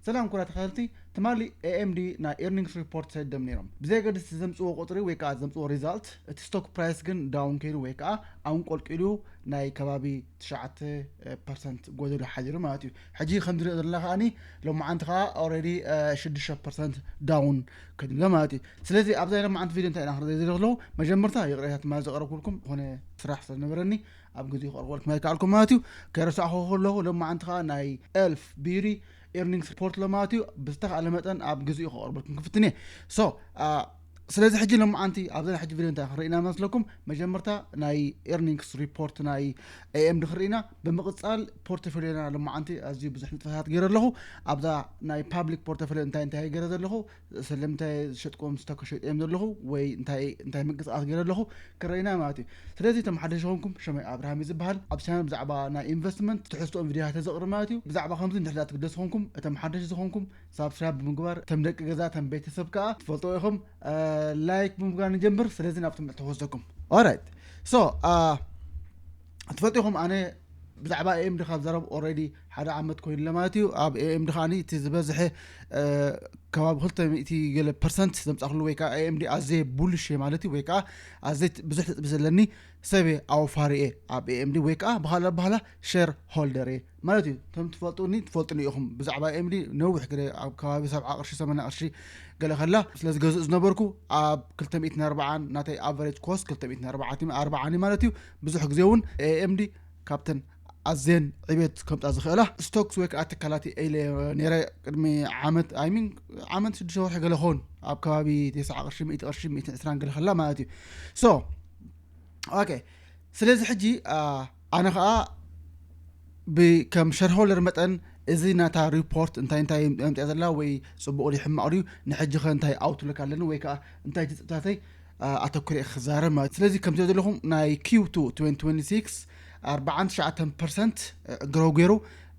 ሰላም ኩራ ተኸታተልቲ፣ ትማሊ ኤኤምዲ ናይ ኤርኒንግስ ሪፖርት ሰዲዶም ነይሮም። ብዘየገድስ ዘምፅዎ ቁፅሪ ወይ ከዓ ዘምፅዎ ሪዛልት፣ እቲ ስቶክ ፕራይስ ግን ዳውን ከይዱ ወይ ከዓ ኣንቆልቂሉ ናይ ከባቢ ትሽዓተ ፐርሰንት ጎደሉ ሓዲሩ ማለት እዩ። ሕጂ ከም ዝሪኦ ዘለና ከዓኒ ሎማዓንቲ ከዓ ኦልሬዲ ሽዱሽተ ፐርሰንት ዳውን ከዲሎ ማለት እዩ። ስለዚ ኣብዛ ሎማዓንቲ ቪድዮ እንታይ ኢና ክንርኢ ዘለና ከለዉ፣ መጀመርታ ይቕሬታ ትማሊ ዘቕረብኩልኩም ዝኾነ ስራሕ ስለነበረኒ ኣብ ግዜኡ ክቐርበልኩም ኣይከኣልኩም ማለት እዩ። ከይረሳዕኹ ከለኹ ሎማዓንቲ ከዓ ናይ ኤልፍ ቢዩቲ ኤርኒንግስ ሪፖርት ለማለት እዩ። ብዝተኻእለ መጠን ኣብ ግዜኡ ክቐርበልኩም ክፍትን እየ። ሶ ስለዚ ሕጂ ሎማዓንቲ ኣብዛ ናይ ሕጂ ቪድዮ እንታይ ክንርኢ ኢና መስለኩም? መጀመርታ ናይ ኤርኒንግስ ሪፖርት ናይ ኤኤምዲ ክንርኢ ኢና። ብምቕፃል ፖርትፎሊዮና ሎማዓንቲ ኣዝዩ ብዙሕ ንጥፈታት ገይረ ኣለኹ። ኣብዛ ናይ ፓብሊክ ፖርትፎሊዮ እንታይ እንታይ ገይረ ዘለኹ፣ ስለምንታይ ዝሸጥኩም ስቶክ ሸይጠ እዮም ዘለኹ ወይ እንታይ እንታይ ምንቅስቃስ ገይረ ኣለኹ ክረኢና ማለት እዩ። ስለዚ እቶም ሓደሽ ዝኾንኩም ሸመይ ኣብርሃም እዩ ዝበሃል። ኣብ ቻነል ብዛዕባ ናይ ኢንቨስትመንት ትሕዝቶኦም ቪድዮታት ዘቕርብ ማለት እዩ። ብዛዕባ ከምዚ እንድሕር ትግደስ ዝኾንኩም፣ እቶም ሓደሽ ዝኾንኩም ሳብስክራይብ ብምግባር፣ እቶም ደቂ ገዛ፣ እቶም ቤተሰብ ከዓ ትፈልጥዎ ኢኹም። እ፣ ላይክ ብምግባር ንጀምር። ስለዚ ናብ ትምህርቲ ክወስደኩም። ኦራይት። ሶ፣ እ፣ ትፈልጡ ኢኹም፣ ኣነ ብዛዕባ ኤኤምዲ ካብ ዘረብ ኦልሬዲ ሓደ ዓመት ኮይኑ ኣሎ ማለት እዩ። ኣብ ኤኤምዲ ከዓኒ እቲ ዝበዝሐ፣ እ፣ ከባቢ ክልተ ሚእቲ ገለ ፐርሰንት ዘምጻእኩሉ ወይ ከዓ ኤኤምዲ ኣዝየ ቡልሽ እየ ማለት እዩ፣ ወይ ከዓ ኣዝየ ብዙሕ ነጥቢ ዘለኒ ሰብ እየ፣ ኣውፋሪ እየ ኣብ ኤኤምዲ፣ ወይ ከዓ ብኻልእ ኣባህላ ሼር ሆልደር እየ ማለት እዩ። እቶም ትፈልጡኒ ትፈልጡኒ ኢኹም። ብዛዕባ ኤኤምዲ ነዊሕ ግዜ ኣብ ከባቢ ሰብዓ ቅርሺ፣ ሰማንያ ቅርሺ ገለ ከላ ስለ ዝገዝእ ዝነበርኩ፣ ኣብ ክልተ ሚእትን ኣርባዓን ናተይ ኣቨሬጅ ኮስት ክልተ ሚእትን ኣርባዓን ማለት እዩ። ብዙሕ ግዜ እውን ኤኤምዲ ካብተን ኣዝየን ዕቤት ከምጻ ዝኽእላ ስቶክስ ወይ ከዓ ትካላት ኢለ ነይረ ቅድሚ ዓመት፣ ኣይ ሚን ዓመት ሽዱሽተ ወርሒ ገለ ኾን ኣብ ከባቢ ተስዓ ቅርሺ፣ ሚእቲ ቅርሺ፣ ሚእትን ዕስራን ገለ ከላ ማለት እዩ። ሶ ኦኬ፣ ስለዚ ሕጂ፣ አ፣ ኣነ ኸዓ ብ-፣ ከም ሸርሆልደር መጠን እዚ ናታ ሪፖርት እንታይ እንታይ ኣምፅያ ዘላ ወይ ፅቡቕ ድዩ ሕማቕ ድዩ፣ ንሕጂ ኸ እንታይ ኣውትሉክ ኣለኒ ወይ ከዓ እንታይ ትፅብታተይ፣ አ፣ ኣተኩረ እየ ክዛረብ ማለት እዩ። ስለዚ ከምዚ ዘለኹም ናይ ኪው ቱ ትወንቲ ትወንቲ ሲክስ ኣርባዓን ትሽዓተን ፐርሰንት ግሮው ገይሩ፣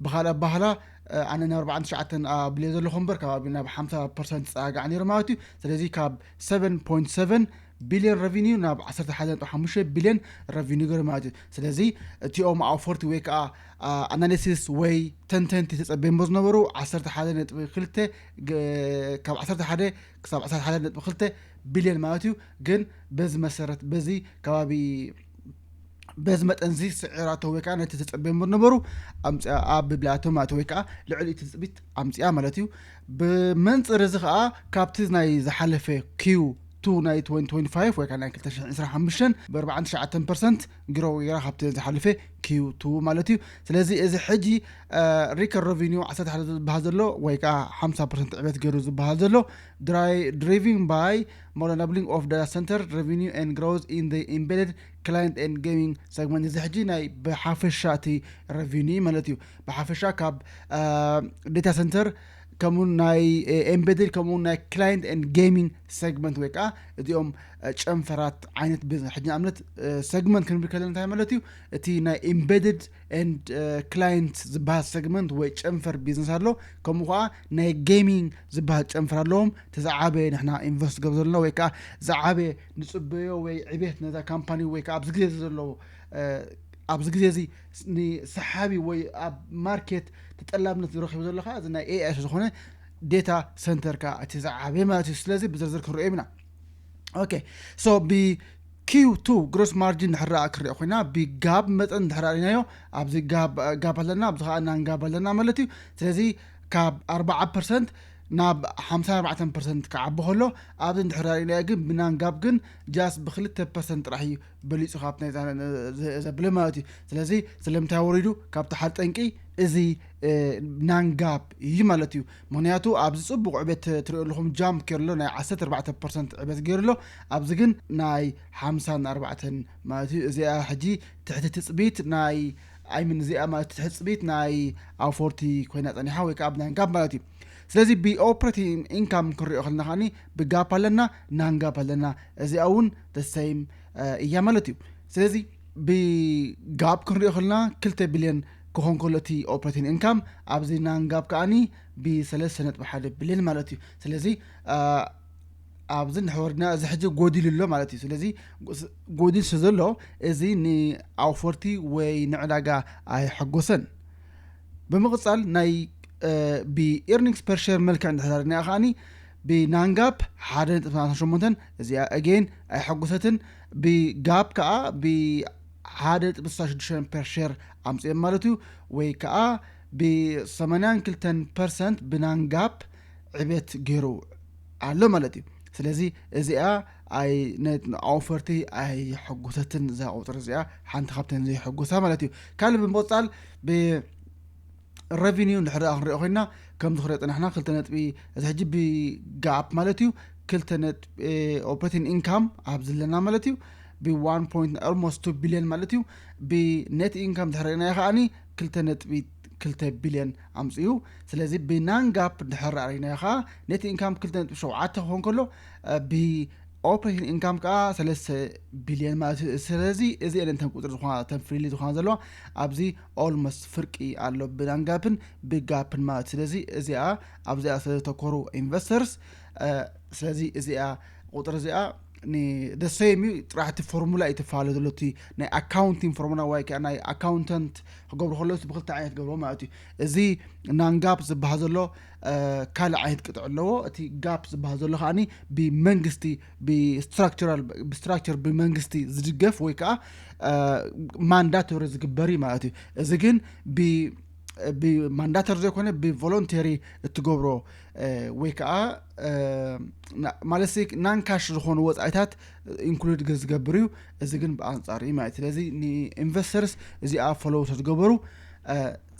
ብኻልእ ኣባህላ፣ አ፣ ኣነ ናብ ኣርባዓን ትሽዓተን ኣብልዮ ዘለኹ እምበር ከባቢ ናብ ሓምሳ ፐርሰንት ፃጋዕ ነይሩ ማለት እዩ። ስለዚ ካብ ሰቨን ፖይንት ሰቨን ቢልዮን ረቪኒዩ ናብ ዓሰርተ ሓደ ነጥቢ ሓሙሽተ ቢልዮን ረቪኒዩ ገይሩ ማለት እዩ። ስለዚ እቲኦም ኣውፈርቲ ወይ ከዓ፣ አ፣ ኣናሊሲስ ወይ ተንተንቲ ተፀበይሞ ዝነበሩ ዓሰርተ ሓደ ነጥቢ ክልተ ገ-፣ ካብ ዓሰርተ ሓደ ክሳብ ዓሰርተ ሓደ ነጥቢ ክልተ ቢልዮን ማለት እዩ። ግን በዚ መሰረት በዚ ከባቢ በዚ መጠን እዚ ስዒራቶ ወይ ከዓ ነቲ ተፀበይሞ ዝነበሩ ኣምፅኣ ኣብ ብላቶ ማለት ወይ ከዓ ልዕሊ እቲ ትፅቢት ኣምፅኣ ማለት እዩ። ብመንፅር እዚ ከዓ ካብቲ ናይ ዝሓለፈ ኪው ቱ ናይ ትወንቲ ትወንቲ ፋይቭ ወይ ከዓ ናይ ክልተ ሽሕን ዕስራን ሓሙሽተን ብ ኣርባዓን ትሽዓተን ፐርሰንት ግሮው ገይራ ካብቲ ዝሓለፈ ኪው ቱ ማለት እዩ። ስለዚ እዚ ሕጂ፣ አ፣ ሪከር ረቪኒዩ ዓሰርተ ሓደ ዝበሃል ዘሎ ወይ ከዓ ሓምሳ ፐርሰንት ዕቤት ገይሩ ዝበሃል ዘሎ ድራይ ድሪቪን ባይ more doubling of data center revenue and growth in the embedded client and gaming segment። እዚ ሕጂ ናይ ብሓፈሻ እቲ ረቪኒዩ ማለት እዩ። ብሓፈሻ ካብ፣ አ፣ ዴታ ሰንተር ከምኡ ናይ ኤምቤድድ ከምኡ ናይ ክላይንት ኤንድ ጌሚንግ ሴግመንት ወይ ከዓ እዚኦም፣ እ፣ ጨንፈራት ዓይነት ቢዝነስ። ሕጂ ንኣብነት፣ እ፣ ሴግመንት ክንብል ከለና እንታይ ማለት እዩ? እቲ ናይ ኤምቤድድ ኤንድ፣ እ፣ ክላይንት ዝበሃል ሴግመንት ወይ ጨንፈር ቢዝነስ ኣሎ። ከምኡ ከዓ ናይ ጌሚንግ ዝበሃል ጨንፈር ኣለዎም። እቲ ዝዓበየ ንሕና ኢንቨስት ገብ ዘለና ወይ ከዓ ዝዓበየ ንፅበዮ ወይ ዕቤት ነዛ ካምፓኒ ወይ ከዓ ኣብዚ ግዜ እዚ ዘለዎ፣ እ፣ ኣብዚ ግዜ እዚ ንሰሓቢ ወይ ኣብ ማርኬት ተጠላብነት ዝረኪቡ ዘሎ ከዓ እዚ ናይ ኤኣይ ስለዝኾነ ዴታ ሰንተር ከዓ እቲ ዝዓበየ ማለት እዩ። ስለዚ ብዝርዝር ክንሪኦ ኢና። ኦኬ፣ ሶ ብ ኪው ቱ ግሮስ ማርጂን ድሕር ኣ ክንሪኦ ኮይና ብጋብ መጠን ድሕር ሪናዮ ኣብዚ ጋብ፣ ጋብ ኣለና፣ ኣብዚ ከዓ ናን ጋብ ኣለና ማለት እዩ። ስለዚ ካብ ኣርባዓ ፐርሰንት ናብ ሓምሳ ኣርባዕተ ፐርሰንት ክዓቢ ከሎ፣ ኣብዚ ድሕር ሪናዮ ግን ብናን ጋብ ግን ጃስ ብክልተ ፐርሰንት ጥራሕ እዩ በሊፁ ካብ ናይ ዘ-፣ ዘ-፣ ዘብለ ማለት እዩ። ስለዚ ስለምንታይ ወሪዱ? ካብቲ ሓደ ጠንቂ እዚ፣ እ፣ ናንጋፕ እዩ ማለት እዩ። ምክንያቱ ኣብዚ ፅቡቕ ዕቤት ትሪኦ ኣለኹም፣ ጃምፕ ገይሩ ኣሎ፣ ናይ ዓሰርተ ኣርባዕተ ፐርሰንት ዕቤት ገይሩ ኣሎ። ኣብዚ ግን ናይ ሓምሳን ኣርባዕተን ማለት እዩ። እዚኣ ሕጂ ትሕቲ ትፅቢት ናይ፣ ኣይምን እዚኣ ማለት ትሕቲ ትፅቢት ናይ ኣውፎርቲ ኮይና ፀኒሓ ወይ ከዓ ኣብ ናንጋፕ ማለት እዩ። ስለዚ ብኦፕሬቲንግ ኢንካም ክንሪኦ ከለና ከዓኒ ብጋፕ ኣለና፣ ናንጋፕ ኣለና። እዚኣ እውን the same፣ እ፣ እያ ማለት እዩ። ስለዚ ብጋፕ ክንሪኦ ከለና ክልተ ቢልዮን ክኾን ከሎ እቲ ኦፕሬቲንግ ኢንካም፣ ኣብዚ ናንጋፕ ከዓኒ ብሰለስተ ነጥቢ ሓደ ቢልዮን ማለት እዩ። ስለዚ፣ እ፣ ኣብዚ ንሕወርድና እዚ ሕጂ ጎዲሉ ኣሎ ማለት እዩ። ስለዚ ጎዲል ስለ ዘሎ እዚ ንኣውፈርቲ ወይ ንዕዳጋ ኣይሐጎሰን። ብምቕጻል ናይ ብ earnings per share መልክዕ እንድሕር ርኢናዮ ከዓኒ ብናንጋፕ ሓደ ነጥቢ ሰማንያ ሸሞንተ፣ እዚኣ again ኣይሐጉሰትን። ብጋፕ ከዓ ብሓደ ነጥቢ ስሳ ሽዱሽተ per share ኣምፅኦም ማለት እዩ። ወይ ከዓ ብሰማንያን ክልተን ፐርሰንት ብናንጋፕ ዕቤት ገይሩ ኣሎ ማለት እዩ። ስለዚ እዚኣ ኣይ ኣውፈርቲ ኣይሐጉሰትን። እዛ ቁፅሪ እዚኣ ሓንቲ ካብተን ዘይሐጉሳ ማለት እዩ። ካልእ ብምቕፃል ብ revenue እንድሕር ደኣ ክንሪኦ ኮይና ከምዚ ክሪኦ ፅናሕና ክልተ ነጥቢ እዚ ሕጂ ብጋፕ ማለት እዩ ክልተ ነጥቢ operating income ኣብዚ ኣለና ማለት እዩ። ብ one point almost two billion ማለት እዩ። ብ net income ድሕር ርኢናዮ ከዓኒ ክልተ ነጥቢ ክልተ ቢልዮን ኣምፅኡ። ስለዚ ብናንጋፕ ድሕር ርኢናዮ ከዓ net income ክልተ ነጥቢ ሸውዓተ ክኾን ከሎ ብ operating income ከዓ ሰለስተ ቢልዮን ማለት እዩ። ስለዚ እዚ እየን እተን ቁፅሪ ዝኾና እተን ፍሪሊ ዝኾና ዘለዋ ኣብዚ almost ፍርቂ ኣሎ ብናንጋፕን ብጋፕን ማለት። ስለዚ እዚኣ ኣብዚኣ ስለ ዝተኮሩ investors ስለዚ እዚኣ ቁፅሪ እዚኣ the same እዩ። ጥራሕ እቲ ፎርሙላ እዩ ትፈላለ ዘሎ። እቲ ናይ accounting formula ወይ ከዓ ናይ accountant ክገብሩ ከለዉ ብክልተ ዓይነት ገብርዎ ማለት እዩ። እዚ non-gaap ዝበሃል ዘሎ ካልእ ዓይነት ቅጥዒ ኣለዎ። እቲ ጋፕ ዝበሃል ዘሎ ከዓኒ ብመንግስቲ ብስትራክቸራል ብስትራክቸር ብመንግስቲ ዝድገፍ ወይ ከዓ ማንዳቶሪ ዝግበር እዩ ማለት እዩ። እዚ ግን ብ ብማንዳተር ዘይኮነ ብቮሎንቴሪ እትገብሮ ወይ ከዓ ማለት non cash ዝኾኑ ወፃኢታት include ዝገብር እዩ። እዚ ግን ብኣንፃር እዩ ማለት። ስለዚ ን investors እዚኣ ፎሎው ተዝገበሩ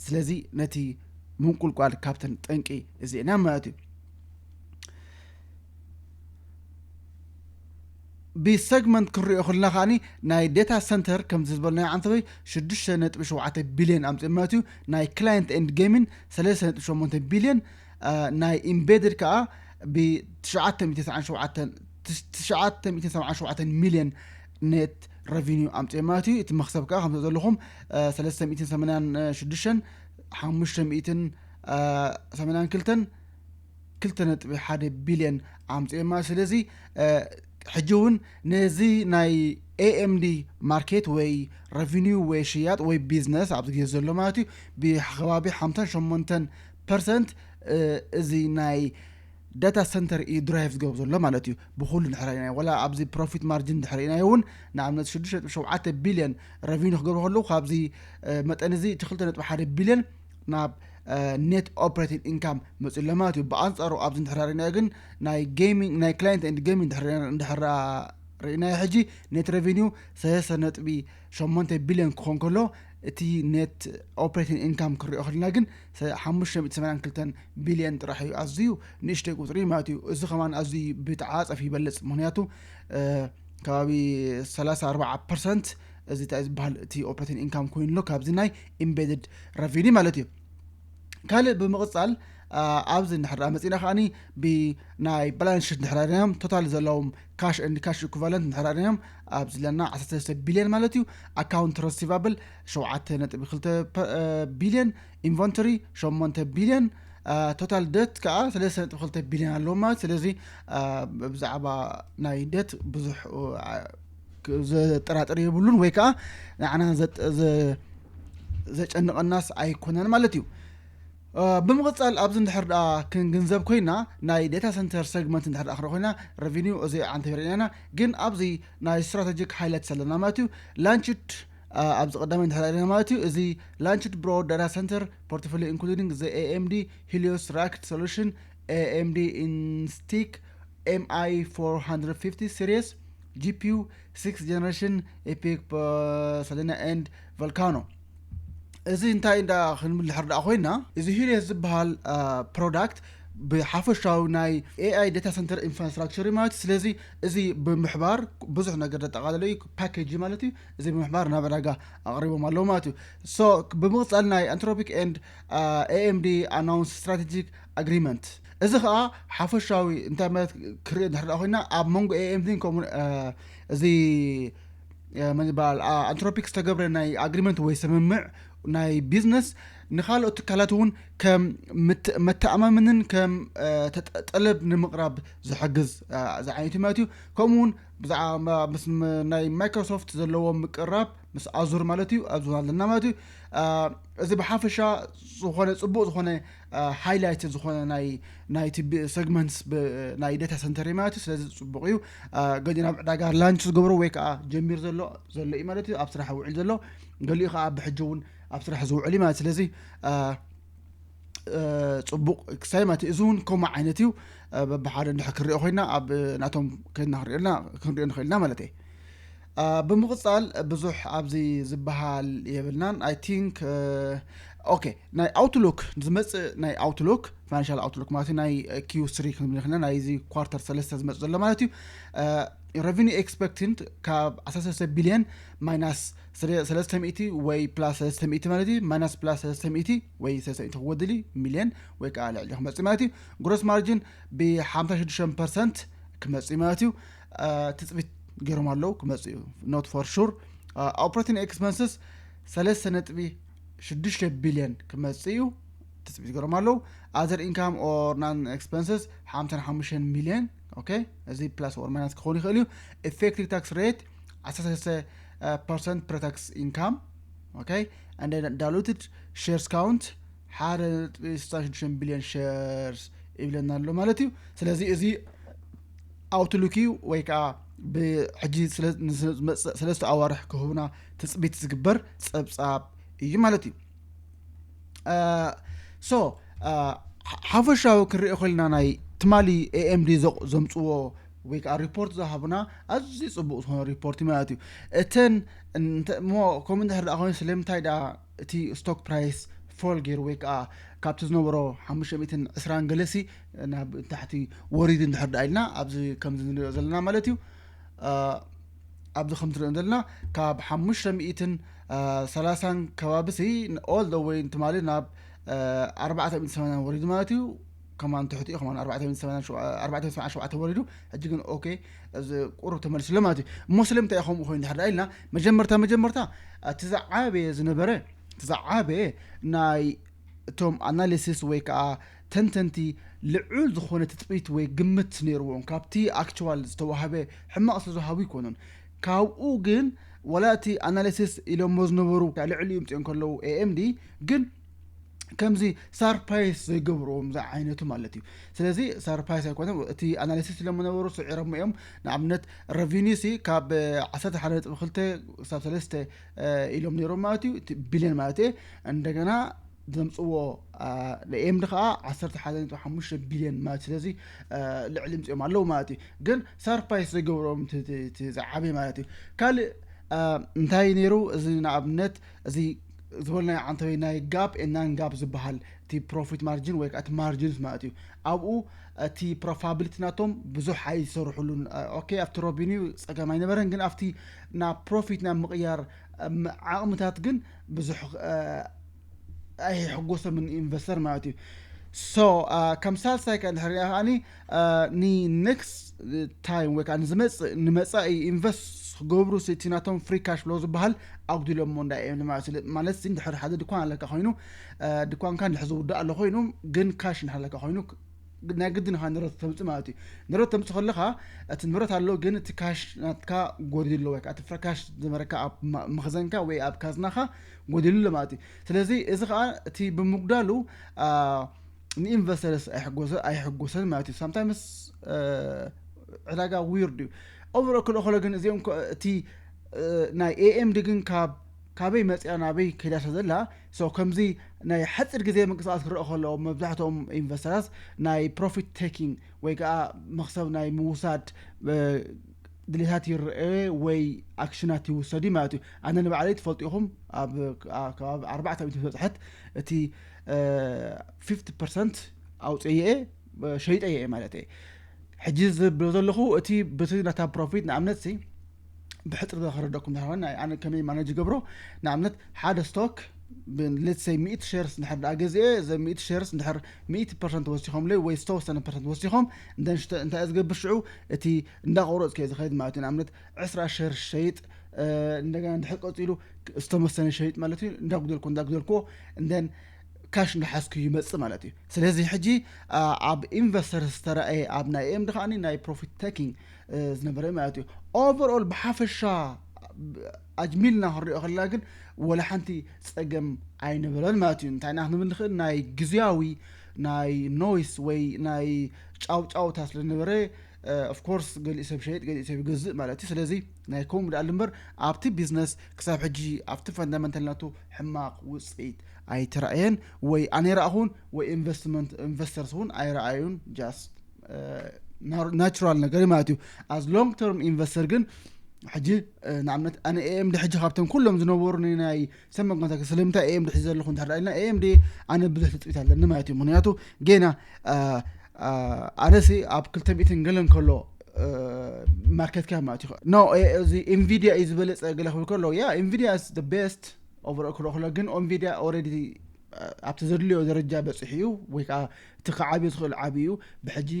ስለዚ ነቲ ምንቁልቋል ካብተን ጠንቂ እዚአና ማለት እዩ። ብሰግመንት ክንሪኦ ከለና ከዓኒ ናይ data center ከምዚ ዝበልናዮ ዓንተበይ ሽዱሽተ ነጥቢ ሸውዓተ ቢልዮን ኣምፅእ ማለት እዩ። ናይ client and gaming ሰለስተ ነጥቢ ሸሞንተ ቢልዮን ናይ embedded ከዓ ብ ትሽዓተ ሚእቲ ሰብዓን ሸውዓተን ሚልዮን net revenue ኣምፅእ ማለት እዩ። እቲ መክሰብ ከዓ ከምዚ ዘለኹም ሰለስተ ሚእትን ሰማንያን ሽዱሽተን ሓሙሽተ ሚእትን ሰማንያን ክልተን ክልተ ነጥቢ ሓደ ቢልዮን ኣምፅእ ማለት። ስለዚ ሕጂ እውን ነዚ ናይ AMD market ወይ revenue ወይ ሽያጥ ወይ business ኣብዚ ግዜ ዘሎ ማለት እዩ ብከባቢ ሓምሳን ሸሞንተን ፐርሰንት እዚ ናይ data center እዩ drive ዝገብር ዘሎ ማለት እዩ። ብኩሉ እንድሕር ርኢናዮ ዋላ ኣብዚ profit margin እንድሕር ርኢናዮ እውን ንኣብነት ሽዱሽተ ነጥቢ ሸውዓተ ቢልዮን revenue ክገብሩ ከለዉ ካብዚ መጠን እዚ እቲ ክልተ ነጥቢ ሓደ ቢልዮን ናብ net operating income መፅኡ ኣሎ ማለት እዩ። ብኣንፃሩ ኣብዚ እንድሕር ርኢናዮ ግን ናይ gaming ናይ client and gaming እንድሕር ርኢናዮ ሕጂ net revenue ሰለስተ ነጥቢ ሸሞንተ ቢልዮን ክኾን ከሎ እቲ net operating income ክንሪኦ ከለና ግን ሓሙሽተ ሚእቲ ሰማንያን ክልተን ቢልዮን ጥራሕ እዩ። ኣዝዩ ንእሽተይ ቁፅሪ ማለት እዩ። እዚ ከማን ኣዝዩ ብተዓፃፂፍ ይበልፅ። ምክንያቱ ከባቢ ሰላሳ ኣርባዓ ፐርሰንት እዚ እንታይ ዝበሃል እቲ operating income ኮይኑ ኣሎ ካብዚ ናይ embedded revenue ማለት እዩ። ካልእ ብምቕፃል ኣብዚ እንድሕር መፂና ከዓኒ ብናይ balance sheet እንድሕር ርኢናዮም total ዘለዎም cash and cash equivalent እንድሕር ርኢናዮም ኣብዚ ለና ዓሰርተ ሰለስተ ቢልዮን ማለት እዩ። Account receivable ሸውዓተ ነጥቢ ክልተ ቢልዮን፣ inventory ሸሞንተ ቢልዮን፣ total debt ከዓ ሰለስተ ነጥቢ ክልተ ቢልዮን ኣለዎ ማለት። ስለዚ ብዛዕባ ናይ debt ብዙሕ ዘጠራጥር የብሉን ወይ ከዓ ንዓና ዘጨንቐናስ ኣይኮነን ማለት እዩ። ብምቕፃል ኣብዚ እንድሕር ደኣ ክንግንዘብ ኮይና ናይ data center segment እንድሕር ደኣ ክንርኢ ኮይና revenue እዚ ዓንተ ርኢና ኢና። ግን ኣብዚ ናይ strategic highlights ኣለና ማለት እዩ። Launched ኣብዚ ቀዳማይ እንድሕር ርኢና ማለት እዩ። እዚ launched broad data center portfolio including the AMD Helios racked solution, AMD Instinct MI four hundred fifty series GPU sixth generation EPYC Selena and Vulcano። እዚ እንታይ እንዳ ክንብል ድሕር ደኣ ኮይና እዚ Helios ዝበሃል product ብሓፈሻዊ ናይ AI data center infrastructure እዩ ማለት እዩ። ስለዚ እዚ ብምሕባር ብዙሕ ነገር ዘጠቓለለ እዩ፣ package ማለት እዩ። እዚ ብምሕባር ናብ ዕዳጋ ኣቕሪቦም ኣለዉ ማለት እዩ። So ብምቕፃል ናይ Anthropic and AMD announce strategic agreement። እዚ ከዓ ሓፈሻዊ እንታይ ማለት ክርኢ እንድሕር ኮይና ኣብ መንጎ AMD ከምኡ እዚ መን ይበሃል Anthropic ዝተገብረ ናይ agreement ወይ ስምምዕ ናይ business ንካልኦት ትካላት እውን ከም መተኣማመንን ከም ጠለብ ንምቕራብ ዝሕግዝ ዝዓይነቱ ማለት እዩ። ከምኡ እውን ብዛዕባ ምስ ናይ Microsoft ዘለዎ ምቅራብ ምስ ኣዙር ማለት እዩ ኣብዚ ኣለና ማለት እዩ። እዚ ብሓፈሻ ዝኾነ ፅቡቅ ዝኾነ ሃይላይት ዝኾነ ናይ ናይቲ ሰግመንትስ ናይ ዳታ ሰንተር ማለት እዩ። ስለዚ ፅቡቅ እዩ። ገሊኡ ናብ ዕዳጋ ላንች ዝገብሮ ወይ ከዓ ጀሚር ዘሎ ዘሎ እዩ ማለት እዩ፣ ኣብ ስራሕ ውዕል ዘሎ። ገሊኡ ከዓ ብሕጂ እውን ኣብ ስራሕ ዝውዕል እዩ ማለት። ስለዚ ፅቡቅ ክሳይ ማለት እዩ። እዚ እውን ከምኡ ዓይነት እዩ። በብሓደ እንድሕር ክንሪኦ ኮይና ኣብ ናቶም ከይድና ክንሪኦ ንኽእልና ክንሪኦ ንኽእልና ማለት እየ። ብምቕፃል ብዙሕ ኣብዚ ዝበሃል የብልናን። I think okay፣ ናይ ኣውትሉክ ዝመፅእ ናይ ኣውትሉክ ፋይናንሻል ኣውትሉክ ማለት ናይ ኪው ስሪ ክንብል ንኽእልና ናይ እዚ ኳርተር ሰለስተ ዝመፅእ ዘሎ ማለት እዩ። Revenue expected ካብ ዓሰርተ ሰለስተ ቢልዮን ማይናስ ሰለስተ ሚእቲ ወይ ፕላስ ሰለስተ ሚእቲ ማለት እዩ። ማይናስ ፕላስ ሰለስተ ሚእቲ ወይ ሰለስተ ሚእቲ ክወድል እዩ ሚልዮን ወይ ከዓ ልዕሊ ክመፅእ ማለት እዩ። ግሮስ ማርጅን ብ ሓምሳ ሽዱሽተ ፐርሰንት ክመፅእ ማለት እዩ። ትፅቢት ገይሮም ኣለዉ ክመፅእ እዩ። Not for sure። Operating expenses ሰለስተ ነጥቢ ሽዱሽተ ቢልዮን ክመፅእ እዩ ትፅቢት ገይሮም ኣለዉ። Other income or non expenses ሓምሳን ሓሙሽተን ሚልዮን። Okay፣ እዚ ፕላስ or ማይናስ ክኸውን ይኽእል እዩ። Effective tax rate ዓሰርተ ሰለስተ ፐርሰንት pre tax income። Okay፣ and then diluted shares count ሓደ ነጥቢ ስልሳ ሽዱሽተ ቢልዮን ሸርስ ይብለና ኣሎ ማለት እዩ። ስለዚ እዚ ኣውትሉክ እዩ ወይ ከዓ ብሕጂ ዝመፅእ ሰለስተ ኣዋርሕ ክህቡና ትፅቢት ዝግበር ፀብፃብ እዩ ማለት እዩ። So ሓፈሻዊ ክንሪኦ ከልና ናይ ትማሊ AMD ዘምፅዎ ወይ ከዓ ሪፖርት ዝሃቡና ኣዝዩ ፅቡቅ ዝኾነ ሪፖርት ማለት እዩ። እተን እሞ ከምኡ እንድሕር ደኣ ኮይኑ ስለምንታይ ደኣ እቲ ስቶክ ፕራይስ ፎል ገይሩ ወይ ከዓ ካብቲ ዝነበሮ ሓሙሽተ ሚእትን ዕስራን ገለሲ ናብ ታሕቲ ወሪዱ እንድሕር ደኣ ኢልና ኣብዚ ከምዚ ንሪኦ ዘለና ማለት እዩ። ኣብዚ ከም ትሪኦ ዘለና ካብ ሓሙሽተ ሚእትን ሰላሳን ከባቢ ሲ all the way ትማሊ ናብ ኣርባዕተ ሚእትን ሰማንያን ወሪዱ ማለት እዩ። ከማን ትሕቲ እዩ ከማን ኣርባዕተ ሚእትን ሰማንያን ሸውዓተ ወሪዱ። ሕጂ ግን okay እዚ ቁሩብ ተመልሱ ኣሎ ማለት እዩ። እሞ ስለምንታይ እዩ ከምኡ ኮይኑ ድሕር ኢልና መጀመርታ መጀመርታ እቲ ዝዓበየ ዝነበረ እቲ ዝዓበየ ናይ እቶም ኣናሊሲስ ወይ ከዓ ተንተንቲ ልዑል ዝኾነ ትፅቢት ወይ ግምት ነይርዎም። ካብቲ ኣክቹዋል ዝተዋህበ ሕማቕ ዝተዝሃቡ ኣይኮኑን። ካብኡ ግን ዋላ እቲ ኣናሊሲስ ኢሎሞ ዝነበሩ ልዕሊ ይምፅኦም ከለዉ AMD ግን ከምዚ ሳርፕራይስ ዘይገብርዎም ዝዓይነቱ ማለት እዩ። ስለዚ ሳርፕራይስ ኣይኮነ እቲ ኣናሊሲስ ኢሎሞ ነበሩ ስዒሮሞ እዮም። ንኣብነት ረቪኒ ሲ ካብ ዓሰርተ ሓደ ነጥቢ ክልተ ክሳብ ሰለስተ ኢሎም ነይሮም ማለት እዩ፣ ቢልዮን ማለት እየ። እንደገና ዘምፅዎ ንኤምዲ ከዓ ዓሰርተ ሓደ ነጥቢ ሓሙሽተ ቢልዮን ማለት ስለዚ ልዕሊ ምፅኦም ኣለዉ ማለት እዩ። ግን ሳርፕራይስ ዘይገብሮም ዝዓበየ ማለት እዩ። ካልእ እንታይ ነይሩ? እዚ ንኣብነት እዚ ዝበልናዮ ዓንተወይ ናይ ጋፕ ኤንድ ናን ጋፕ ዝበሃል እቲ ፕሮፊት ማርጅን ወይ ከዓ እቲ ማርጅንስ ማለት እዩ። ኣብኡ እቲ ፕሮፋብሊቲ ናቶም ብዙሕ ኣይሰርሕሉን። ኦኬ ኣብቲ ረቪኒው ፀገም ኣይነበረን፣ ግን ኣብቲ ናብ ፕሮፊት ናብ ምቕያር ዓቕምታት ግን ብዙሕ ኣይሕጎሰምን ኢንቨስተር ማለት እዩ። ሶ ከም ሳልሳይ ከ እንድሕር ሪኣ ከዓኒ ንኔክስት ታይም ወይ ከዓ ንዝመፅእ ንመፃኢ ኢንቨስት ክገብሩ እቲ ናቶም ፍሪ ካሽ ፍሎ ዝበሃል ኣጉዲሎሞ እንዳ እዮም ማለት ማለት እንድሕር ሓደ ድኳን ኣለካ ኮይኑ ድኳንካ እንድሕር ዝውዳእ ኣሎ ኮይኑ ግን ካሽ እንድሕር ኣለካ ኮይኑ ናይ ግድን ኢኻ ንረት ተምፅእ ማለት እዩ። ንረት ተምፅእ ከለኻ እቲ ንረት ኣሎ ግን እቲ ካሽ ናትካ ጎዲሉ ወይ ከዓ እቲ ፍረ ካሽ ዝነበረካ ኣብ መኽዘንካ ወይ ኣብ ካዝናኻ ጎዲሉ ኣሎ ማለት እዩ። ስለዚ እዚ ከዓ እቲ ብምጉዳሉ ንኢንቨስተርስ ኣይሕጎሰን ማለት እዩ። ሳምታይምስ ዕዳጋ ዊርድ እዩ። ኦቨሮ ክልኦ ከሎ ግን እዚኦም እቲ ናይ ኤኤምዲ ግን ካብ ካበይ መፅያ ናበይ ከይዳ ስለ ዘላ ከምዚ ናይ ሓፂር ግዜ ምንቅስቃስ ክረአ ከለዎ መብዛሕትኦም ኢንቨስተራት ናይ ፕሮፊት ቴኪንግ ወይ ከዓ መክሰብ ናይ ምውሳድ ድሌታት ይረአ ወይ ኣክሽናት ይውሰድ ማለት እዩ። ኣነ ንባዕለይ ትፈልጡ ኢኹም ኣብ ከባቢ ኣርባዕተ ሚእቲ ዝበፅሐት እቲ ፊፍቲ ፐርሰንት ኣውፅየ ሸይጠየ ማለት እየ። ሕጂ ዝብሎ ዘለኹ እቲ ብቲ ናታ ፕሮፊት ንኣብነት ሲ ብሕፅር ዘኸረደኩም ዳሆን ኣነ ከመይ ማነጅ ገብሮ ንኣብነት ሓደ ስቶክ ሌትሰይ ሚእቲ ሸርስ እንድሕር ደኣ ገዚአ ዘ ሚእቲ ሸርስ እንድሕር ሚእቲ ፐርሰንት ወሲኾምለይ ወይ ዝተወሰነ ፐርሰንት ወሲኾም እንታይ ዝገብር ሽዑ እቲ እንዳቆረፅኩ ዝኸይድ ማለት እዩ። ንኣብነት ዕስራ ሸርስ ሸይጥ እንደገና እንድሕር ቀፂሉ ዝተመሰነ ሸይጥ ማለት እዩ። እንዳጉደልኩ እንዳጉደልኩ እንደን ካሽ እንዳሓዝኩ ይመፅእ ማለት እዩ። ስለዚ ሕጂ ኣብ ኢንቨስተር ዝተረኣየ ኣብ ናይ ኤምዲ ከዓኒ ናይ ፕሮፊት ቴኪንግ ዝነበረ ማለት እዩ። ኦቨርኦል ብሓፈሻ ኣጅሚልና ክንሪኦ ከለና ግን ወላ ሓንቲ ጸገም ኣይነበረን ማለት እዩ። እንታይ ኢና ክንብል ንኽእል? ናይ ግዝያዊ ናይ ኖይስ ወይ ናይ ጫውጫውታ ስለ ዝነበረ፣ ኦፍኮርስ ገሊኡ ሰብ ሸይጥ ገሊኡ ሰብ ይገዝእ ማለት እዩ። ስለዚ ናይ ከምኡ ደኣ እምበር ኣብቲ ቢዝነስ ክሳብ ሕጂ ኣብቲ ፈንዳመንታል ናቱ ሕማቕ ውፅኢት ኣይተራእየን። ወይ ኣነ ይረኣኹን ወይ ኢንቨስትመንት ኢንቨስተርስ እውን ኣይረኣዩን። ጃስት ናቹራል ነገር እዩ ማለት እዩ። ኣዝ ሎንግ ተርም ኢንቨስተር ግን ሕጂ ንኣብነት ኣነ ኤኤምዲ ሕጂ ካብቶም ኩሎም ዝነበሩ ናይ ሰመን ኮንታክት ስለምንታይ ኤኤምዲ ሕዚ ዘለኹ እንድሕር ኢልና ኤኤምዲ ኣነ ብዙሕ ትፅቢት ኣለኒ ማለት እዩ። ምክንያቱ ጌና ኣነሲ ኣብ ክልተ ሚእትን ገለን ከሎ ማርኬት ካፕ ማለት እዩ። ኖ፣ እዚ ኢንቪዲያ እዩ ዝበለፀ ገለ ክብል ከሎ፣ ያ ኢንቪዲያ ስ ቤስት ኦቨር ክሎ ከሎ ግን ኢንቪዲያ ኦልሬዲ ኣብቲ ዘድልዮ ደረጃ በፂሑ እዩ፣ ወይ ከዓ እቲ ክዓብዮ ዝኽእል ዓብዩ እዩ። ብሕጂ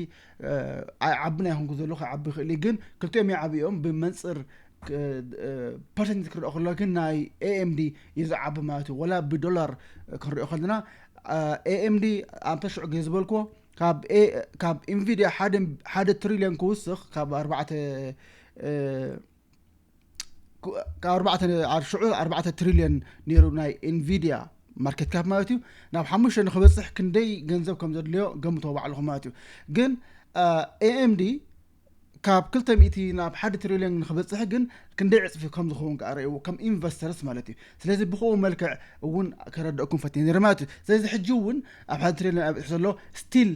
ኣይዓብን ኣይኮንኩ ዘሎ ክዓቢ ይኽእል እዩ፣ ግን ክልቲኦም ይዓብዮም ብመንፅር ፐርሰንት ክርኦ ከሎ ግን ናይ ኤኤምዲ እዩ ዝዓቢ ማለት እዩ። ወላ ብዶላር ክንሪኦ ከለና ኤኤምዲ ኣንተ ሽዑ ግዜ ዝበልክዎ ካብ ካብ ኢንቪዲያ ሓደ ትሪልዮን ክውስኽ ካብ ኣርባዕተ ካብ ኣርባዕተ ሽዑ ኣርባዕተ ትሪልዮን ነይሩ ናይ ኢንቪዲያ ማርኬት ካፕ ማለት እዩ። ናብ ሓሙሽተ ንክበፅሕ ክንደይ ገንዘብ ከም ዘድልዮ ገምቶ ባዕልኹም ማለት እዩ። ግን ኤኤምዲ ካብ ክልተ ሚእቲ ናብ ሓደ ትሪልዮን ንክበፅሕ ግን ክንደይ ዕፅፊ ከም ዝኸውን ከኣ ርእይዎ ከም ኢንቨስተርስ ማለት እዩ። ስለዚ ብኸኡ መልክዕ እውን ከረድእኩም ፈትየ ነይረ ማለት እዩ። ስለዚ ሕጂ እውን ኣብ ሓደ ትሪልዮን ኣብፅሑ ዘሎ ስቲል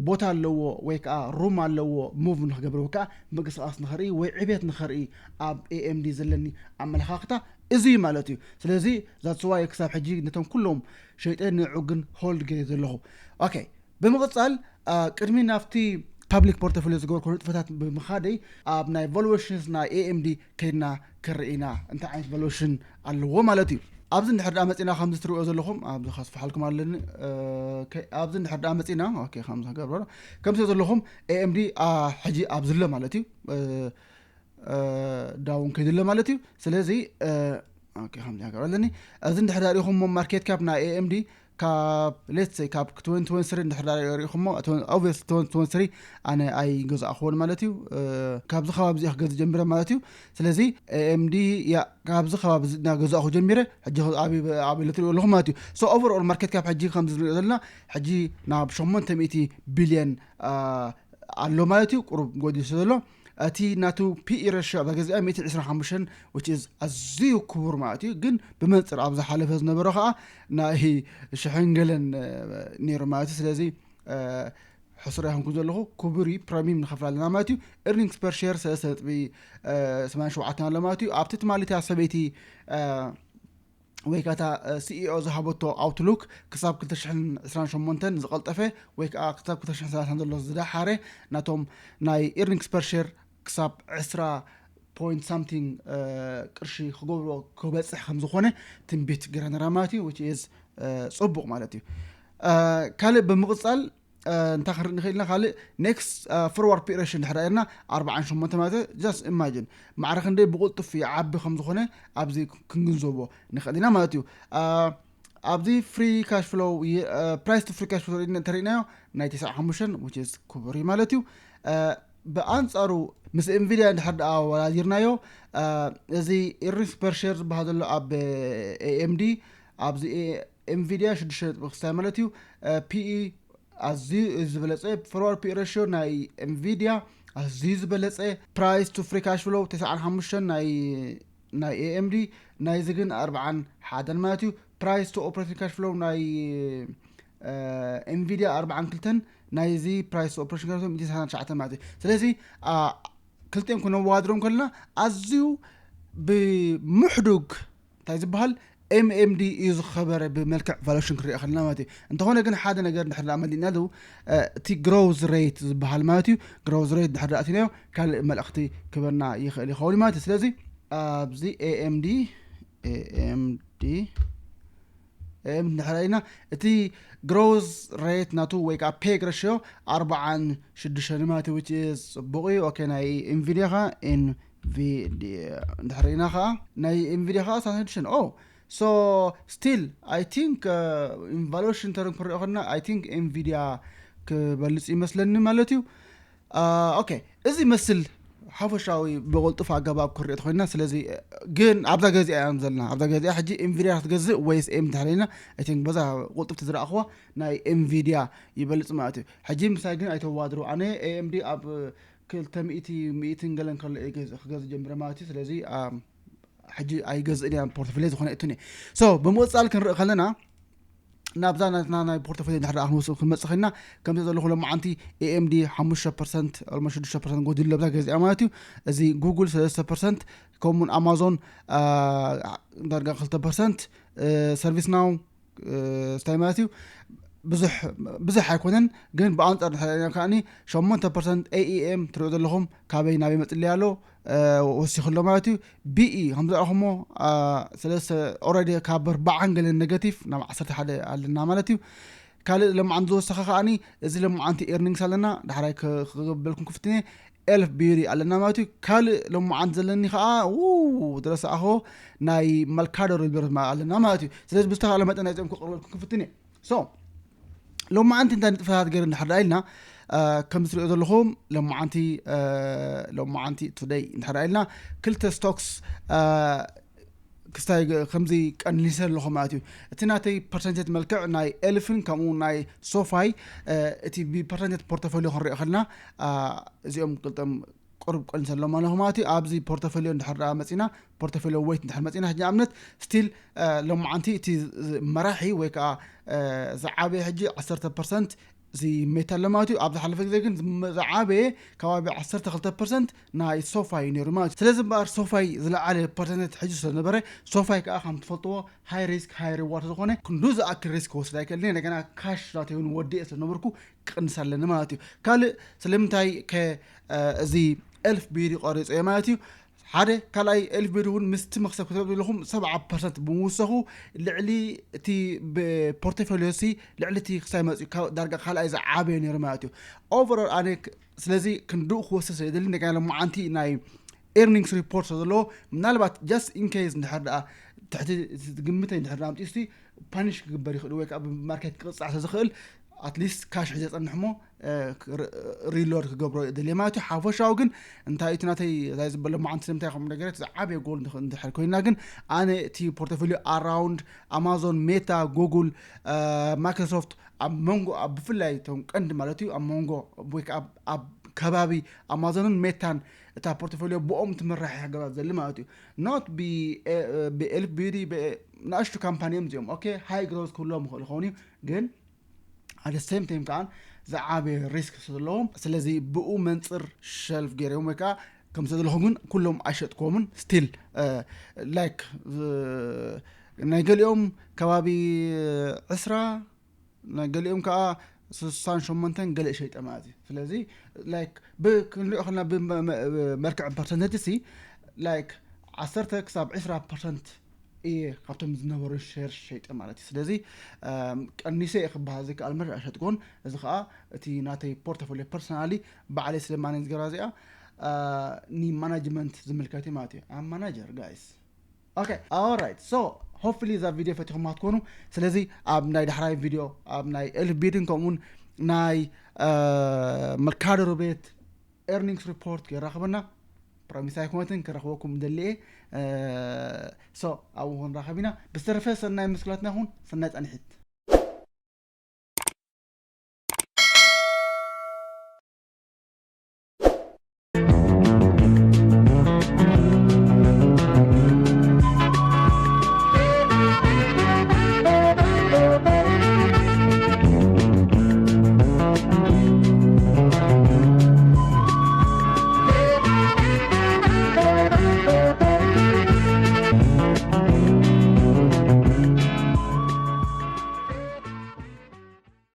ቦታ ኣለዎ ወይ ከዓ ሩም ኣለዎ ሙቭ ንክገብር ወይ ከዓ ምንቅስቃስ ንክርኢ ወይ ዕቤት ንክርኢ ኣብ ኤኤምዲ ዘለኒ ኣመለካክታ እዚ እዩ ማለት እዩ። ስለዚ ዛትስዋይ ክሳብ ሕጂ ነቶም ኩሎም ሸይጠ ንዑ ግን ሆልድ ገይረ ዘለኹ። ኦኬ፣ ብምቕፃል ቅድሚ ናብቲ ፓብሊክ ፖርቶፎሊዮ ዝገበርኩ ንጥፈታት ብምኻደይ ኣብ ናይ ቫሉዌሽንስ ናይ ኤኤምዲ ከይድና ክርኢና እንታይ ዓይነት ቫሉዌሽን ኣለዎ ማለት እዩ። ኣብዚ እንድሕር ደኣ መፂና ከምዚ ትሪኦ ዘለኹም ኣብዚ ከስፍሓልኩም ኣለኒ። ኣብዚ እንድሕር ደኣ መፂና ከምዚ ክገብሮ ከምዚ ዘለኹም ኤኤምዲ ሕጂ ኣብዚ ኣሎ ማለት እዩ። ዳውን ከይድሎ ማለት እዩ። ስለዚ ከምዚ ሃገር ኣለኒ። እዚ እንድሕር ዳሪኹሞ ማርኬት ካፕ ናይ ኤኤምዲ ካብ ሌትስ ሴይ ካብ ትወንቲ ትወንቲ ስሪ እንድሕር ዳሪኹሞ ኦብቪየስ ትወንቲ ትወንቲ ስሪ ኣነ ኣይገዛእኽዎን ማለት እዩ። ካብዚ ከባቢ እዚ ክገዝ ጀምረ ማለት እዩ። ስለዚ ኤኤምዲ ያ ካብዚ ከባቢ እዚ እናገዛእኹ ጀሚረ ሕጂ ኣበይ ኣበይ ትሪኦ ኣለኹም ማለት እዩ። ሶ ኦቨርኦል ማርኬት ካፕ ሕጂ ከምዚ ንሪኦ ዘለና ሕጂ ናብ ሸሞንተ ሚእቲ ቢልዮን ኣሎ ማለት እዩ። ቁሩብ ጎዲሉ ዘሎ እቲ ናቱ ፒኢ ሬሽዮ ኣብ ገዚኣ ሚእቲ ዕስራን ሓሙሽተን which is ኣዝዩ ክቡር ማለት እዩ። ግን ብመንፅር ኣብ ዝሓለፈ ዝነበረ ከዓ ናይ ሽሕን ገለን ነይሩ ማለት እዩ። ስለዚ ሕሱር ኣይኮንኩ ዘለኹ ክቡር እዩ። ፕሪሚየም ንኸፍል ኣለና ማለት እዩ። ኤርኒንግስ ፐር ሼር ሰለስተ ነጥቢ ሰማንያ ሸውዓተ ኣሎ ማለት እዩ። ኣብቲ ትማሊታ ሰበይቲ ወይ ከዓ እታ ሲኢኦ ዝሃበቶ ኣውትሉክ ክሳብ ክልተ ሽሕን ዕስራን ሸሞንተን ዝቐልጠፈ ወይ ከዓ ክሳብ ክልተ ሽሕን ሰላሳን ዘሎ ዝደሓረ ናቶም ናይ ኤርኒንግስ ፐር ሼር ክሳብ ዕስራ ፖይንት ሳምቲንግ ቅርሺ ክገብሮ ክበፅሕ ከም ዝኾነ ትንቢት ገይራ ነራ ማለት እዩ። Which is ፅቡቕ ማለት እዩ። ካልእ ብምቕፃል እንታይ ክንርኢ ንኽእል ኢና? ካልእ ኔክስት ፎርዋርድ ፒኢ ሬሽዮ እንድሕር ርኢና ኣርባዓን ሸሞንተ ማለት እዩ። ጃስት ኢማጂን ማዕረ ክንደይ ብቕልጡፍ ይዓቢ ከም ዝኾነ ኣብዚ ክንግንዘቦ ንኽእል ኢና ማለት እዩ። ኣብዚ ፍሪ ካሽ ፍሎው ፕራይስ ቱ ፍሪ ካሽ ፍሎው እንተሪእናዮ ናይ ተስዓን ሓሙሽተን which is ክቡር እዩ ማለት እዩ። ብኣንፃሩ ምስ ኤንቪድያ እንድሕር ደኣ ኣወዳዲርናዮ እዚ ኤርኒንግስ ፐር ሼር ዝበሃል ዘሎ ኣብ ኤኤምዲ ኣብዚ ኤንቪድያ ሽዱሽተ ነጥቢ ክልተ ማለት እዩ። ፒኢ ኣዝዩ ዝበለፀ ፎርዋርድ ፒኢ ሬሽዮ ናይ ኤንቪድያ ኣዝዩ ዝበለፀ ፕራይስ ቱ ፍሪ ካሽ ፍሎው ተስዓን ሓሙሽተን ናይ ናይ ኤኤምዲ ናይዚ ግን ኣርባዓን ሓደን ማለት እዩ። ፕራይስ ቱ ኦፕሬቲንግ ካሽ ፍሎው ናይ ኤንቪድያ ኣርባዓን ክልተን ናይዚ ፕራይስ ቱ ኦፕሬቲንግ ካሽ ፍሎው ሚእቲ ሰላሳን ትሽዓተን ማለት እዩ። ስለዚ ክልቲኦም ክነወዳድሮም ከለና ኣዝዩ ብምሕዱግ እንታይ ዝበሃል ኤምኤምዲ እዩ ዝኸበረ ብመልክዕ ቫሉዌሽን ክሪኦ ከለና ማለት እዩ። እንተኾነ ግን ሓደ ነገር እንድሕር ደኣ መሊእናሉ እቲ ግሮዝ ሬት ዝበሃል ማለት እዩ። ግሮዝ ሬት ድሕር ደኣ ኣቲናዮ ካልእ መልእኽቲ ክበና ይኽእል ይኸውን ማለት እዩ። ስለዚ ኣብዚ ኤኤምዲ ኤኤምዲ ኤም እንድሕር ኢና እቲ ግሮዝ ሬት ናቱ ወይ ከዓ ፔግ ሬሽዮ ኣርባዓን ሽዱሽተን ማለት እዩ። Which is ፅቡቕ እዩ። ኦኬ ናይ ኤንቪድያ ከዓ ኤንቪድያ እንድሕር ኢና ከዓ ናይ ኤንቪድያ ከዓ ሳሳን ሽዱሽተን ኦ ሶ ስቲል ኣይ ቲንክ ኢንቫሉሽን ተርን ክሪኦ ከና ኣይ ቲንክ ኤንቪድያ ክበልፅ ይመስለኒ ማለት እዩ። ኦኬ እዚ መስል ሓፈሻዊ ብቕልጡፍ ኣገባብ ክሪኦ ተኮይና። ስለዚ ግን ኣብዛ ገዚኣ እዮም ዘለና። ኣብዛ ገዚኣ ሕጂ ኤንቪዲያ ክትገዝእ ወይስ ኤምዲ ተሓለና? I think በዛ ቁልጥፍቲ ዝረኣኽዋ ናይ ኤንቪዲያ ይበልጽ ማለት እዩ። ሕጂ ምሳይ ግን ኣይተዋድሩ። ኣነ ኤኤምዲ ኣብ ክልተ ሚእቲ ሚእትን ገለን ከሎ እየ ገዝ- ክገዝእ ጀምረ ማለት እዩ። ስለዚ ኣም፣ ሕጂ ኣይገዝእን እያ ፖርትፎሊዮ ዝኾነ እትኒ። So ብምቕጻል ክንርኢ ከለና ናብዛ ናትና ናይ ፖርትፎሊዮ እንድሕር ደኣ ክንወስድ ክንመጽእ ኸና ከምዚ ዘለኹ ሎማዓንቲ ኤኤምዲ ሓሙሽተ ፐርሰንት ኦልሞስት ሽዱሽተ ፐርሰንት ጎዲሉ ለብዛ ገዚኣ ማለት እዩ። እዚ ጉግል ሰለስተ ፐርሰንት ከምኡውን ኣማዞን ዳርጋ ክልተ ፐርሰንት፣ ሰርቪስ ናው እንታይ ማለት እዩ ብዙሕ ብዙሕ ኣይኮነን። ግን ብኣንፃር ንሕና ከዓኒ ሸሞንተ ፐርሰንት ኤኢኤም ትሪኦ ዘለኹም ካበይ ናበይ መፅለይ ኣሎ ወሲኹ ኣሎ ማለት እዩ። ቢኢ ከምዝረኣኹሞ ሰለስተ ኦረዲ ካብ ኣርባዓን ገለን ኔጋቲቭ ናብ ዓሰርተ ሓደ ኣለና ማለት እዩ። ካልእ ለማዓንቲ ዝወሰኸ ከዓኒ እዚ ለማዓንቲ ኤርኒንግስ ኣለና። ዳሕራይ ክገብልኩም ክፍትነ ኤልፍ ቢዩሪ ኣለና ማለት እዩ። ካልእ ለማዓንቲ ዘለኒ ከዓ ድረሰኣኸ ናይ መልካዶ ሪልበር ኣለና ማለት እዩ። ስለዚ ብዝተኻለ መጠን ናይዚኦም ክቕርበልኩም ክፍትነ። So ሎማዓንቲ እንታይ ንጥፈታት ገይሩ እንድሕር ደኣ ኢልና ከም ትሪኦ ዘለኹም ሎማዓንቲ ሎማዓንቲ ቱደይ እንድሕር ደኣ ኢልና ክልተ ስቶክስ ክስታይ ከምዚ ቀኒሰ ኣለኹ ማለት እዩ። እቲ ናተይ ፐርሰንቴት መልክዕ ናይ ኤልፍን ከምኡ ናይ ሶፋይ እቲ ብፐርሰንቴት ፖርቶፎሊዮ ክንሪኦ ከለና እዚኦም ቅልጠም ቁሩብ ቀንሰሎም ኣለኹ ማለት እዩ። ኣብዚ ፖርቶፎሊዮ እንድሕር ደኣ መፂና ፖርቶፎሊዮ ወይት እንድሕር መፂና ሕጂ ኣብነት ስቲል ሎማዓንቲ እቲ መራሒ ወይ ከዓ ዝዓበየ ሕጂ ዓሰርተ ፐርሰንት እዚ ሜታ ኣሎ ማለት እዩ። ኣብ ዝሓለፈ ግዜ ግን ዝዓበየ ከባቢ ዓሰርተ ክልተ ፐርሰንት ናይ ሶፋይ እዩ ነይሩ ማለት እዩ። ስለዚ እምበኣር ሶፋይ ዝለዓለ ፐርሰንት ሕጂ ስለነበረ ሶፋይ ከዓ ከም ትፈልጥዎ ሃይ ሪስክ ሃይ ሪዋርድ ዝኾነ ክንዱ ዝኣክል ሪስክ ክወስድ ኣይክእልን እየ። እንደገና ካሽ ናተይ እውን ወዲኤ ስለነበርኩ ክቕንስ ኣለኒ ማለት እዩ። ካልእ ስለምንታይ ከ እዚ ኤልፍ ቢዲ ቆሪፀ ማለት እዩ። ሓደ ካልኣይ ኤልፍ ቢዲ እውን ምስቲ መክሰብ ክትረብ ዘለኹም ሰብዓ ፐርሰንት ብምውሰኹ ልዕሊ እቲ ፖርቶፎሊዮ ሲ ልዕሊ እቲ ክሳይ መፅኡ ዳርጋ ካልኣይ ዝዓበየ ነይሩ ማለት እዩ። ኦቨሮል ኣነ ስለዚ ክንድኡ ክወስድ ስለ ይደሊ እንደገና ሎማዓንቲ ናይ ኤርኒንግስ ሪፖርት ስለ ዘለዎ ምናልባት ጃስት ኢንኬስ እንድሕር ደኣ ትሕቲ ግምተይ እንድሕር ደኣ ኣምፂኡ ፓኒሽ ክግበር ይኽእል ወይ ከዓ ብማርኬት ክቕፃዕ ስለ ዝኽእል ኣትሊስት ካሽ ሒዘ ፀንሕ ሞ ሪሎድ ክገብሮ ደልየ ማለት እዩ። ሓፈሻዊ ግን እንታይ እቲ ናተይ ታይ ዝበለ መዓንቲ ስለምንታይ ከም ነገረት ዝዓበየ ጎል እንድሕር ኮይና ግን ኣነ እቲ ፖርቶፎሊዮ ኣራውንድ ኣማዞን ሜታ ጉግል ማይክሮሶፍት ኣብ መንጎ ኣብ ብፍላይ እቶም ቀንዲ ማለት እዩ ኣብ መንጎ ወይ ከዓ ኣብ ከባቢ ኣማዞንን ሜታን እታ ፖርቶፎሊዮ ብኦም ትምራሕ ኣገባብ ዘሊ ማለት እዩ። ኖት ብኤልፍ ቢዲ ንኣሽቱ ካምፓኒ እዮም እዚኦም ኦኬ ሃይ ግሮዝ ክህልዎም ይኽእል ይኸውን እዩ ግን ኣደ ሴም ታይም ከዓ ዝዓበየ ሪስክ ስለዘለዎም ስለዚ ብኡ መንፅር ሸልፍ ገይሮም ወይ ከዓ ከም ዘለኹ ግን ኩሎም ኣይሸጥኮምን ስቲል ላይክ ናይ ገሊኦም ከባቢ ዕስራ ናይ ገሊኦም ከዓ ስሳን ሸሞንተን ገለ ሸይጠ ማለት እዩ። ስለዚ ላይክ ክንሪኦ ከለና ብመልክዕ ፐርሰንተጅ ሲ ላይክ ዓሰርተ ክሳብ ዕስራ ፐርሰንት እየ ካብቶም ዝነበሩ ሸር ሸይጠ ማለት እዩ። ስለዚ ቀኒሰ እየ ክበሃል ዘይከኣል መረ ኣሸጥኮን እዚ ከዓ እቲ ናተይ ፖርቶፎሊዮ ፐርሰናሊ ባዕለይ ስለማነ ዝገራ እዚኣ ኒ ማናጅመንት ዝምልከት ማለት እዩ። ኣብ ማናጀር ጋይስ ኦኬ ኦራይት ሶ ሆፕፉሊ እዛ ቪድዮ ፈቲኹማ ትኮኑ። ስለዚ ኣብ ናይ ዳሕራይ ቪድዮ ኣብ ናይ ኤልፍ ቢድን ከምኡውን ናይ መልካዶ ሮቤት ኤርኒንግስ ሪፖርት የራኽበና ፕሮሚስ ኣይኮነትን ክረኽበኩም ደልየ ሶ ኣብኡ ክንራኸብ ኢና። ብዝተረፈ ሰናይ ምስክላትና ይኹን ሰናይ ፃንሒት።